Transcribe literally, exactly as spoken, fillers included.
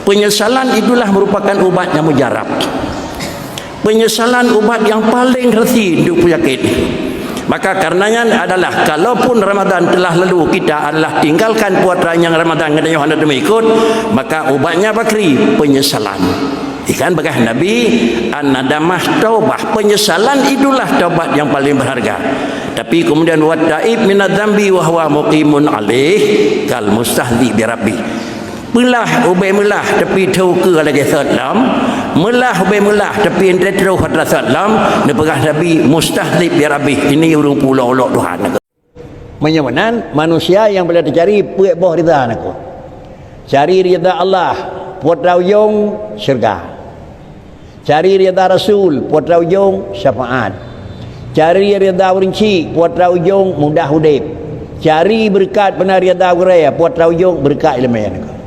Penyesalan itulah merupakan ubat yang mujarab. Penyesalan ubat yang paling resi untuk penyakit. Maka karenanya adalah, kalaupun Ramadan telah lalu, kita adalah tinggalkan puasa nyang Ramadan geutanyoe hana teumé ikut, maka ubatnya bakri penyesalan. Ikan bagah Nabi, "An-nadamah taubah." Penyesalan itulah taubat yang paling berharga. Tapi kemudian, "Wat taib minadz dzambi wa huwa muqimun alaih kal mustahzi bi rabbih." Meulah ubé meulah tapi teuka lagée sot lom. Meulah ubé meulah tapi ente terus atra sot lom. Neupeugah Nabi, "Mustahzi bi rabbih." Ini ureuëng pulo-ulo Tuhan. Meunyoe meunan, manusia nyang boleh teucari peuet boh rida nako. Cari rida Allah, putra ujong syurga. Cari rida Rasul, putra ujong syafaat. Cari rida ureuëng chik, putra ujong mudah udeb. Cari beureukat beuna rida gurée, putra ujong beureukat ileumé nako.